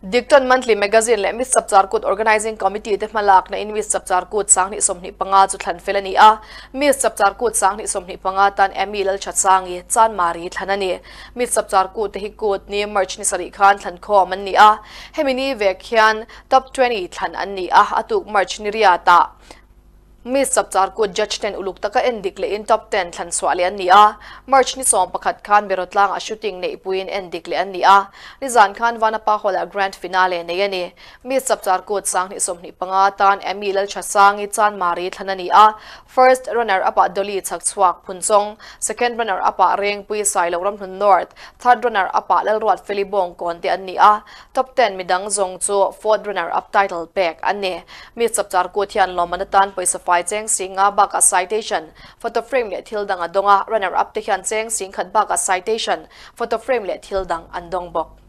Diktawn Monthly Magazine leh Miss Chapchar Kut Organising Committee te hmalakna in Miss Chapchar Kut 2025 chu thlan fel a ni a. Miss Chapchar Kut 2025 tan Emmy Lalthatsangi, Chanmari thlan a ni. Miss Chapchar Kut te hi Kut ni March ni sarih khan thlan khawm an ni a. Hemi ni vek hian Top 20 thlan an ni a, a tuk March ni riatah Miss Chapchar Kut judge ten uluk taka en dik lehin top ten thlan chhuah leh an ni a. March ni 11 khan Berawtlangah shooting neih puiin en dik leh an ni a. Nizan khan Vanapa Hall-ah grand finale nei a ni. Miss Chapchar Kut 2025 tan Emmy Lalthasangi Chanmari thlan a ni a. First runner up-ah Dolly Chhakchhuak Phunchawng, second runner up-ah Rengpui Sailo Ramhlun North, third runner up-ah Lalruat Feli Bawngkawn te an ni a. Top ten midang zawng chu fourth runner up title pek an ni. Mi chapchar kut hian lawmman atan pawisa fai cheng singa bakah citation, photo frame leh thil dang a dawng a, runner up te hian cheng sing khat bakah citation, photo frame leh thil dang an dawng bawk.